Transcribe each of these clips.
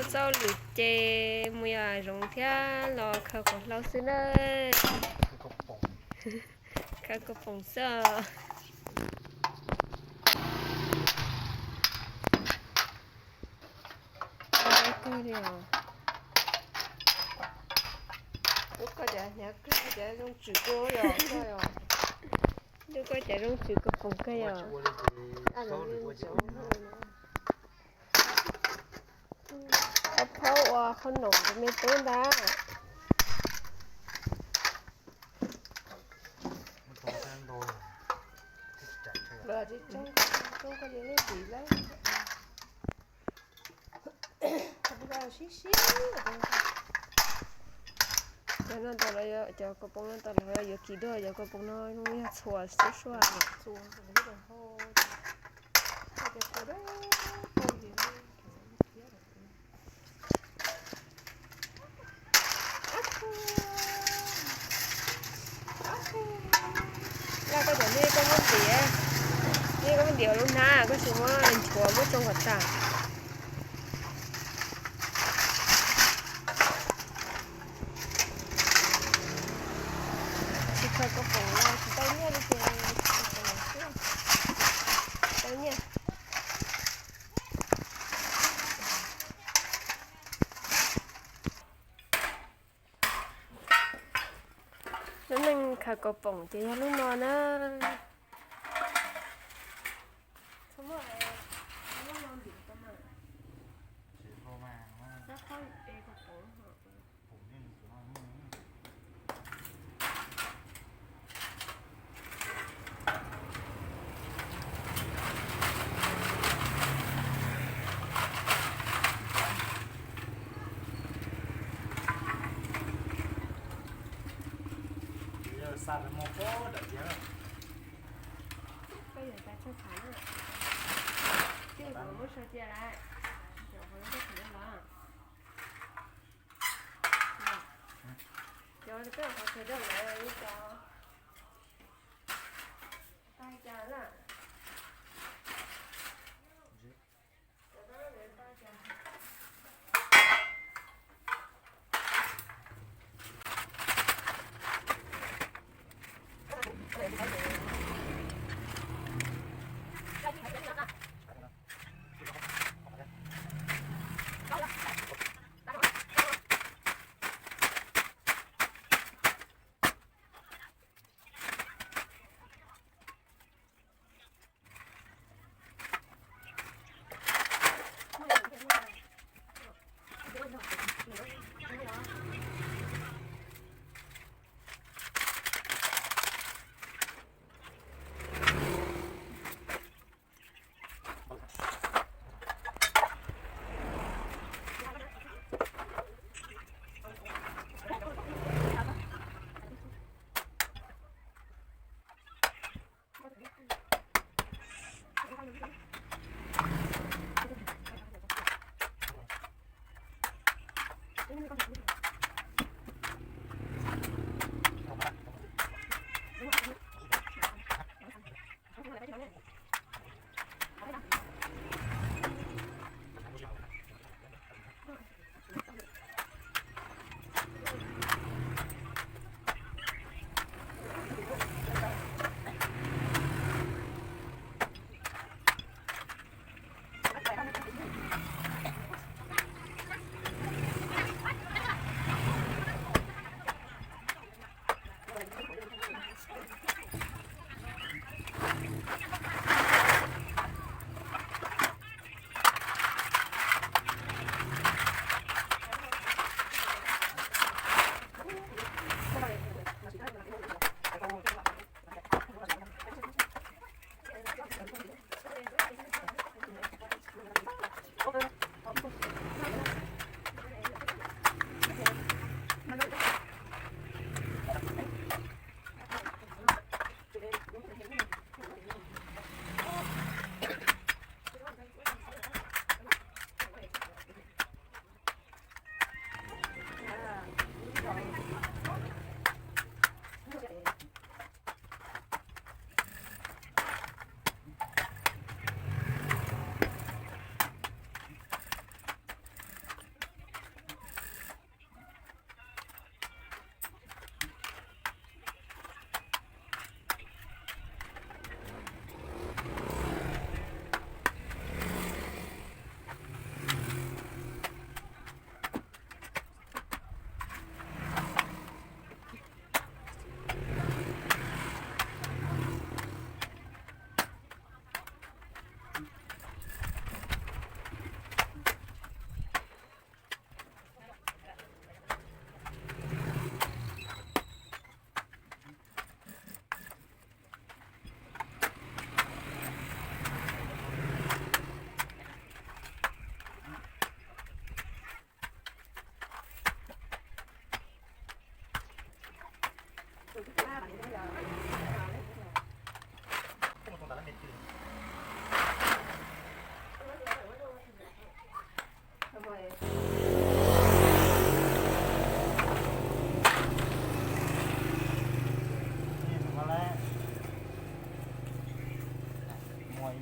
Txoj lwm ces mus yos zoov thiab los khaws quav hlau xwb na. Khaws kua poom xwb. Kawg li os. Lub koj cov hnyuv kawg cov zoo tswm kua yom. Lub koj cov zoo tswm kua poom kawg yom. Qhov phaub ua qhov noom tus me tub ntag. Cov no ntau los, cov kua poom no ntau los yuav kis dua, cov kua poom no yog txhua xwb suaj. Laj koj cov nej koj muab ntiav, nej koj muab ntiav lub hnab, koj tsis muab nchuav muab tsoo kom tag. Tsis khaws kua poom los tsis tau nyiaj li ces tsis khaws poom xwb. Tau nyiaj. Lub neej khaws kua poom ces yog lub no na. Koj yog tas tshaj tshav na. Twb muab sau cia lawm, cov qhov koj qhwv los. Cov koj qhov qhwv rau lawv cov. Tag cas lawm.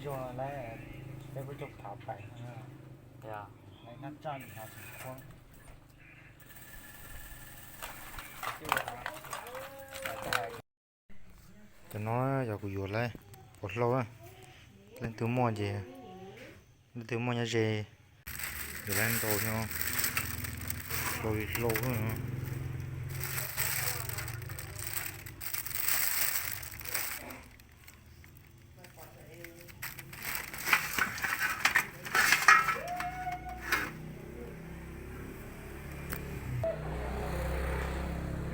Cov no yog kuv yuav lawm, ua hlau na. Leej twg muaj ces, leej twg muaj nyob ze, yuav lawm ntau nyob, hlau li hlau.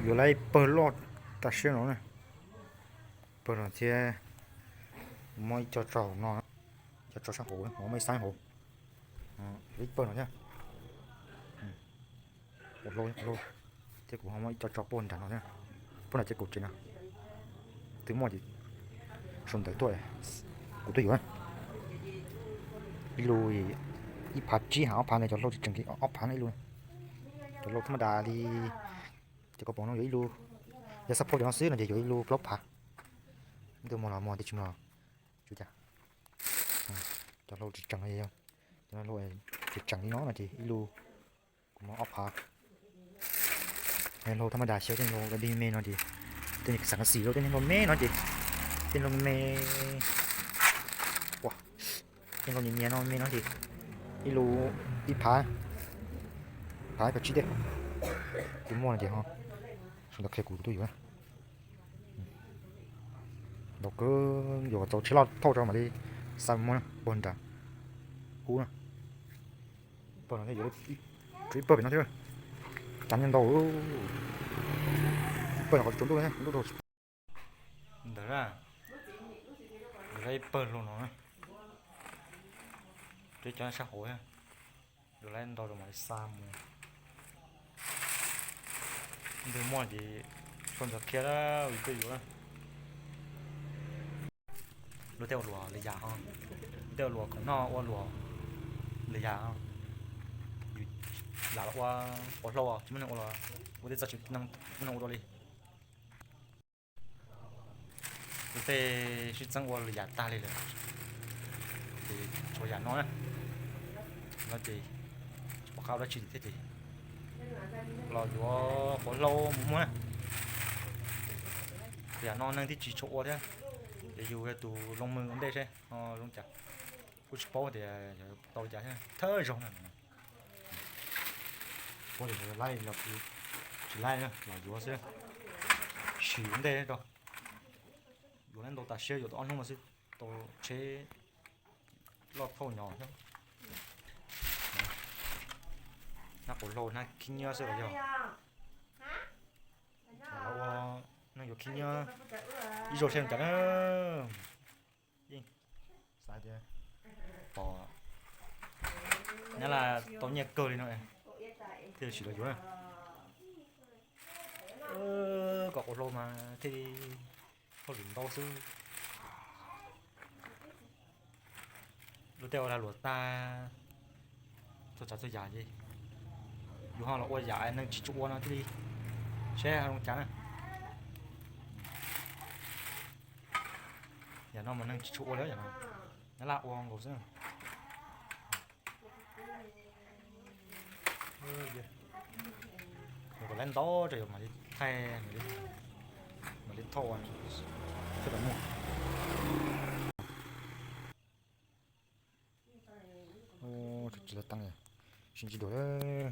Yuav lawm ib pawg loj tam sim no na. Pawg no thiab, muab ib co tso hauv no, co tso sab hauv, muab ib xab hauv. Ib pawg no thiab. Ua hlau, ua hlau. Thiab kuv ho muab ib co tso pem nram no thiab. Pem nram ces kaum tsev no. Twb muaj ces sau ntawv tuaj, kuv tuaj yuav. Ib lub ib phav tsib, hab ob phav ntawd cov hlau tsis tseem kiag, ob phav no ib lub. Cov hlau thab maj das li cov kaus poom no yuav ib lub, yog xab phob cov no xwb no ces yuav ib lub plaub phav. Ib tug muag los muag, tsis muag los tsis ua cas. Cov hlau tsis tseem no, cov hlau tsis tseem li no no ces ib lub, kuv muab ob phav. Hlau thab maj das xyov, tej hlau dig me no ces, tej xav xis rau tej hlau me no ces, tej hlau me, tej hlau nyias nyias no me no ces ib lub ib phav, phav ib phav tsib tej. Twb muaj no ces ho sau ntawv qhia kuv tuaj yuav. Ntau kawg, yuav kom txaus tsheb loj thauj tso mam li xa muag na, pawg nram ub na. Pawg no thiab yuav ib pawg pem no thiab. Cas nyiaj ntau. Ib pawg no qhov tsaus ntuj, ntuj rau. Ntawd na, yuav lawm ib pawg hlau no na. Cov sab hauv thiab, yuav lawm ntau rau mam li xa mus. Leej twg muaj ces sau ntawv qhia, kuv tuaj yuav. Luag tej ua luam lwm yam ho, luag tej ua luam khoom noj, ua luam lwm yam ho. Yus lam los ua, ua hlau tsis muaj neeg ua los ua tej txoj tsis muaj neeg ua dua li. Luag tej sib txeeb ua lwm yam tag li lawm, ces tshuav yam no na. No ces tsis pom qab ua dab tsi thiab ces los yuav quav hlau mus muag na. Yam no neeg thiaj tsis tshua ua thiab, ces yus yog tus looj mws ua ntej seb ho zoo cas. Kuj tsis paub tias yog tau cas thiab, thawj zaug na. Paub tias laib los tsis laib na, los yuav xwb. Sim ua ntej rau, yuav lawm ntau tas siab, yuav tau ob hnub no xwb tau tsheb loj thauj nyo thiab. Hnab quav hlau hnab khib nyiab xwb los yog. Ua neeg yuav khib nyiab ib zaug seb cas na. Yeej xav tias pom nyab laj tau nyiaj kawg li no, thiaj li tsis los yuav na. Kom quav hlau mas thiaj li hauj lwm ntau xwb. Luag tej ua lag luam tag, txhua tsav txhua yam ces yus ho los ua yam neeg tsis tshua ua no thiaj li, seb zoo cas na. Yam no mas neeg tsis tshua ua li, yam no nyab laj ua nkaus xwb. Kom lawm ntau rau yus mam li thaij, mam li thauj thiaj tau muag. Tsis tau teeb, sib ntsib dua lawm.